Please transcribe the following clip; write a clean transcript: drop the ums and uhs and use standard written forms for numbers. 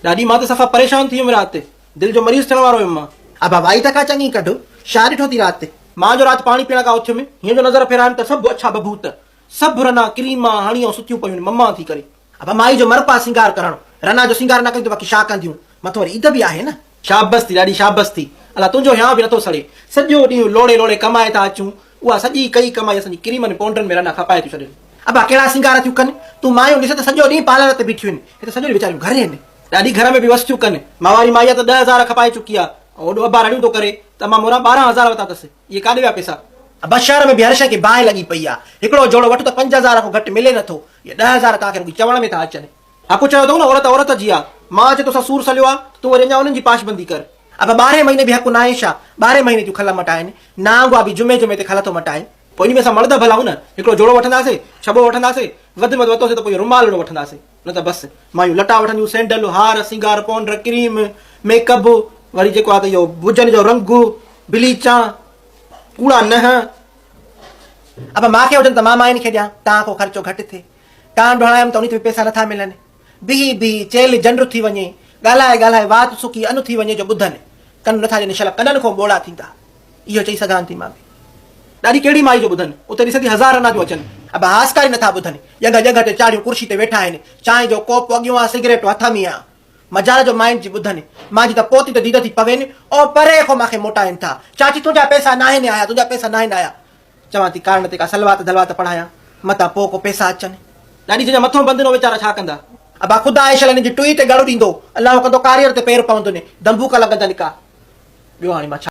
ڏاڏي مان ته صفا پريشان ٿي ويم رات. دل جو مريض ٿيڻ وارو هيم مان. ابا وائي ته ڪا چڱي ڪڍ. شا ڏٺو ٿي رات؟ مان جو رات پاڻي پيئڻ کان اٿيم، هيئن جو نظر ڦيرايم ته سڀ اڇا ڀڀوت، سڀ رنا ڪريما هڻي ۽ ستيون پيون آهن ممان ٿي ڪري. ابا مائي جو مرپا سينگار ڪرڻ. رنا جو سينگار نه ڪنديون ته باقي شا ڪنديون؟ مٿو وري عيد به آهي نه. شابس ٿي ڏاڏي شابس ٿي. الا تنهنجو هيانء به نٿو سڙي. سڄو ڏينهن لوڙي لوڙي ڪمائي ٿا اچون. اها سڄي ڪئي ڪمائي اسان جي ڪريمن ۽ پونڊرن ۾ رنا کپائي ٿيون ڇڏين. ابا ڪهڙا سينگار ٿيون ڪن. تون مايون ڏس ته سڄو ڏينهن پارلر تي بيٺيون آهن. هي ته سڄو ڏينهن ويچاريون گهر آهن. ڏاڏي گهر ۾ به وس ٿيون ڪن. مان واري مائيء ته 10,000 کپائي چڪي آ ۽ اوڏو ابا رڙيون ٿو ڪري ته امان موران 12,000 وتا اٿس. اهي ڪاڏي ويا پئسا؟ ابا شهر ۾ به هر شيء کي باهه لڳي پئي آ. هڪڙو جوڙو وٺ ته 5000 کان گهٽ ملي نٿو. اهي 10,000 توهان کي رڳي چوڻ ۾ ٿا اچن. حق چيو اٿئون نه عورت عورت جي آ. مان اچي توسان سور سليو آ ته تون وري اڃا انهن جي پاشبندي ڪر. ابا ٻارهين مهيني به حق ناهي ڇا؟ ٻارهين مهيني ٿيون کل مٽائين. نانگ آ به جمعي جمعي تي کل ٿو مٽائي. پوء انهي ۾ اسان مرد ڀلا آهيون نه. هڪڙو جوڙو وٺنداسي، ڇٻو وٺنداسي، وڌ ۾ وڌ وتوسي ته پوء اهو رومالڙو وٺنداسي. نه ته بس. مايون لٽا وٺنديون، سينڊل، هار، سينگار، پونڊر، ڪريم، ميڪ اپ، وري جيڪو آ ته اهو بجن جو رنگ، بليچان، ڪوڙا ننهن. ابا مان کي هجن ته مان ماين کي ڏيان، تان ڪو خرچو گهٽ ٿئي. ڪانڊ هڻايم ته انهي تي به پئسا نٿا ملن. بيهي بيهي چيلهه جنڊ ٿي وڃي، ڳالهائي ڳالهائي وات سڪي ان ٿي وڃي جو ٻڌن ڪن نٿا ڏين، شل ڪنن کان ٻوڙا ٿيندا. اهو چئي سگهان ٿي مان به. ڏاڏي ڪهڙي مائي جو ٻڌن، اتي ڏسندي هزار رنا ٿيون اچن. ابا هاسڪاري نٿا ٻڌن، ڄنگهه ڄنگهه تي چاڙهيون ڪرسي تي ويٺا آهن، چانهه جو ڪوپ اڳيون آ، سگريٽ هٿ ۾ آ. مجال جو مائين جي ٻڌن، مان جي ته پوتي ته ديد ٿي پوين، او پري کان مان کي موٽائين ٿا. چاچي تنهنجا پئسا ناهن آيا، تنهنجا پئسا ناهن آيا. چوان ٿي ڪارڻ تي ڪا صلوات ڌلوات پڙهايان، متان پوء ڪو پئسا اچن. ڏاڏي جنهن جا مٿو بند آهن، ويچارا ڇا ڪندا؟ ابا خدا آهي شل هنن جي ٽوئي تي ڳڙ ڏيندو، الله ڪندو ڪاريئر تي پير پوندن، دنبوڪ لڳندن ڪا. ٻيو هاڻي مان ڇا.